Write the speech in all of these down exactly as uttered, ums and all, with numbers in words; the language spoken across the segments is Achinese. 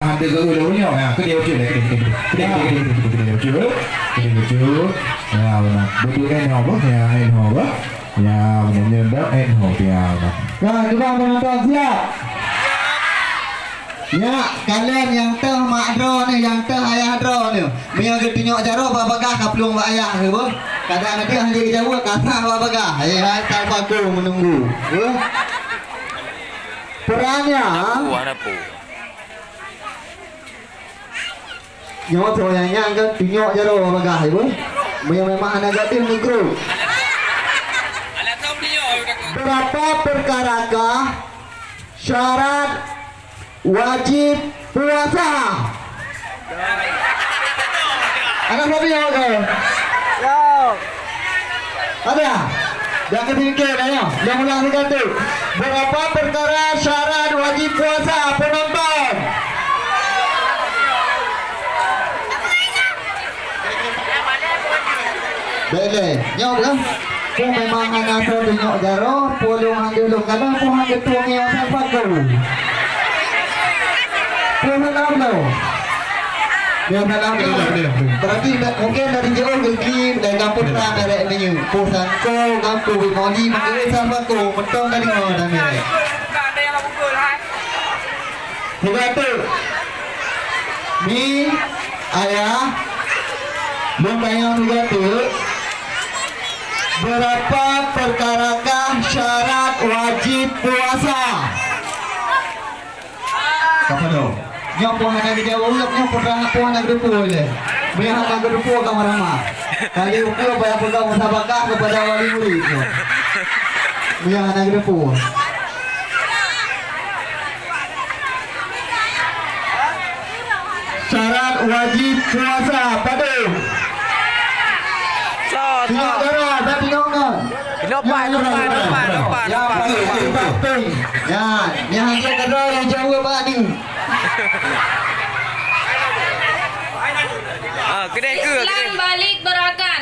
Ada ke ulo nyo? Ya, ke dia ucul, ke dia, ke dia, ke dia, ke dia ucul. Ke dia ucul. Ya, benar. Betul kan, ya, apa? Ya, ya, apa? Ya, benar, benar, ya, benar. Nah, cuba penonton siap. Ya, kalian nyang teuh mak droeneuh, nyang teuh ayah droeneuh. Meunyoe geutunyok jaroe bak bagah ka plueng bak ayah, ya, boh. Kadang nanti ahli jaweueb ka sah bak bagah. Eh, hai, tak paku menunggu. Ya. Perannya. Aku ada pu. Nyoe soe nyang nyan kan tunyok jaroe bak bagah, ibu. Meunyoe memang hana gadeuh, neugroe. Berapa perkarakah syarat wajib puasa? Ada sabe nyoe ke? Ada? Jangan ketingke dah ya. Yang ulang tiga tu. Berapa perkara syarat wajib puasa, penonton? Bele, nyoe kan? Ku memang hana soe tunyok jaroe, pulung hana lôn kana, ku hana tueng nyoe sapat tu. Ku hana lôn. Dia salah dia. Berarti mungkin dari jauh geuki dari kampung na merek ni. Ko sangko, kampung Bimoli, maka salah ko, betul tadi mau dah merek. Tiga tu. Ni ayah, lôn tanyong tiga tu. Berapa perkarakah syarat wajib puasa? Ka padum. Nyoe pun hana geujaweueb, nyoe pun hana, pun hana geuteupeue lé. Meunyoe hana geuteupeue ka ramah-ramah. Kali ukeue payah peugah musabakah kepada wali murid nyoe. Meunyoe hana geuteupeue. Syarat wajib puasa padum? Soe, soe? Tengok darah, dah tengok kan? Lupa, lupa, lupa, lupa, lupa, lupa. Ya, ni hanya kena dijawab bak ni. Ah, kedai ke, kedai? Islam balik berakal.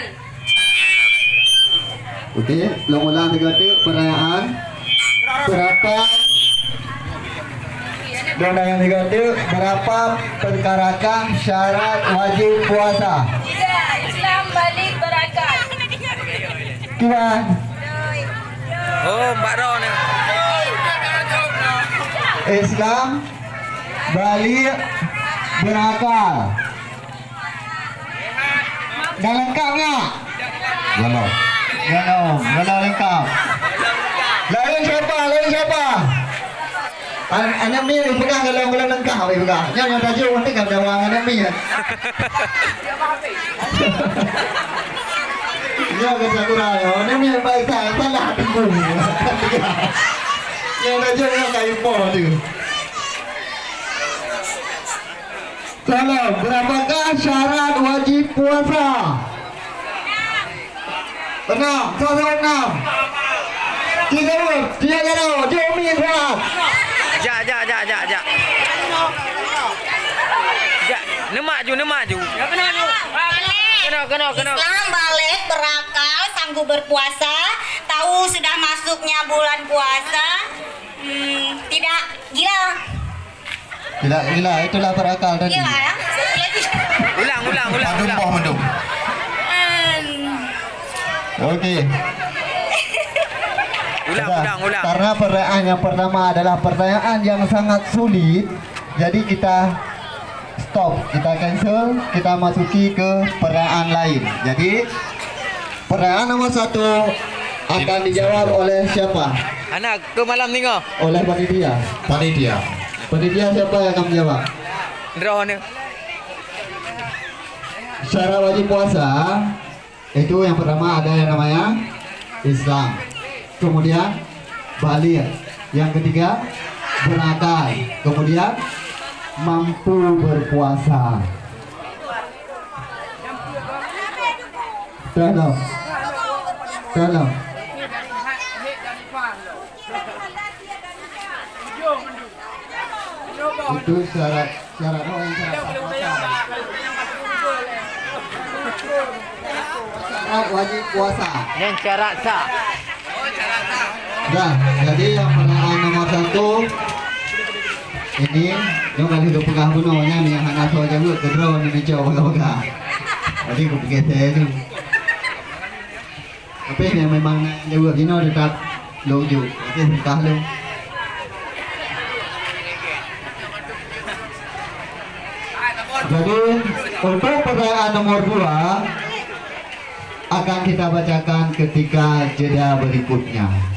Okey, lôn ulang tiga tu, perayaan berapa? Dan yang tiga tu, berapa perkarakah syarat wajib puasa? Islam balik berakal. Kiban. Oh, empat roh ni. Islam balik berakal. Dah lengkap nyak? Belum. Belum, belum lengkap. Lain siapa? Lain siapa? An-, aneuk miet peugah golom-golom lengkap, peugah. Nyoe nyang tajok nanti ka dawa ngon aneuk miet. Nyoe ke sakura nyoe, aneuk miet baik tak salah teungku. Nyoe tajok nyoe ka ipo tu. Salam, berapakah syarat wajib puasa? Enam, satu enam. Tiga puluh, tiga puluh, jom, Min, syarat. Jak, jak, jak, jak, jak. Jak, neumak ju, neumak ju. Kena, kena, kena. Islam balik berakal, sanggup berpuasa, tahu sudah masuknya bulan puasa, hmm, tidak gila. Tidak gila, itulah berakal tadi. Iya, ya. Ulang, ulang, ulang, padum ulang. Boh mendung. Em. Okey. Ulang, sudah. Ulang, ulang. Karena pertanyaan yang pertama adalah pertanyaan yang sangat sulit, jadi kita stop, kita cancel, kita masuki ke pertanyaan lain. Jadi, pertanyaan nomor satu akan dijawab oleh siapa? Anak ke malam ni ngah? Oleh panitia. Panitia. Panitia siapa yang akan menjawab? Droeneuh. Syarat wajib puasa itu yang pertama ada yang namanya Islam. Kemudian baligh. Yang ketiga berakal. Kemudian mampu berpuasa. Tolong. Tolong. Itu syarat, syarat, oh, yang syarat sah puasa. Syarat wajib puasa. Yang syarat sah. Dah, jadi yang pertanyaan nomor satu, Ini, nyoe ka lheueh geupeugah bunoe nyan nyang hana soe jaweueb keudroe ni neucok peugah-peugah. Jadi geupeugah saya tu. Tapi nyang memang na jaweueb jinoe tetap lôn jok. Oke, singkat lôn. Jadi, untuk pertanyaan nomor dua akan kita bacakan ketika jeda berikutnya.